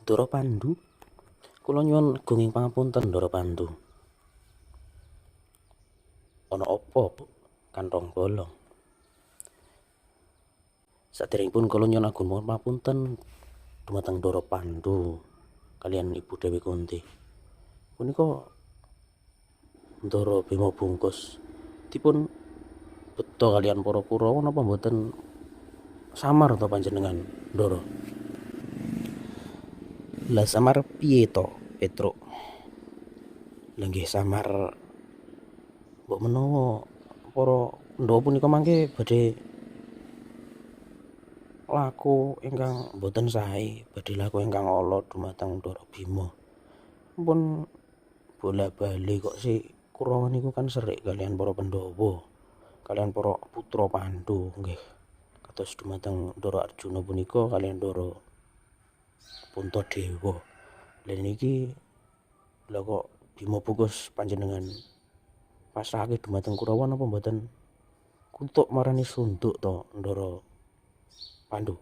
Ndara Pandu, kula nyuwun gunging pangapunten Ndara Pandu. Ana apa, Kantong Bolong? Saderengipun kula nyuwun agung pangapunten dumateng Ndara Pandu kaliyan Ibu Dewi Kunti. Punika Ndara Bima Bungkus dipun beto kaliyan para Kurawa napa mboten samar to panjenengan, Ndara? Lah samar piye to, Petruk? Lah nggih samar mbok menawa para Pandhawa punika mangke badhe laku ingkang mboten sae, badhe laku ingkang ala dumateng Ndara Bima. Pun bola-bali kok si Kurawa niku kan serik kaliyan para Pandhawa, kaliyan para putra Pandu nggih. Kados dumateng Ndara Arjuna punika kaliyan Ndara Puntadewa. Lha niki lha kok Bima Bungkus panjenengan pasrahake dumateng Kurawa napa mboten kutuk marani sunduk to Ndara Pandu?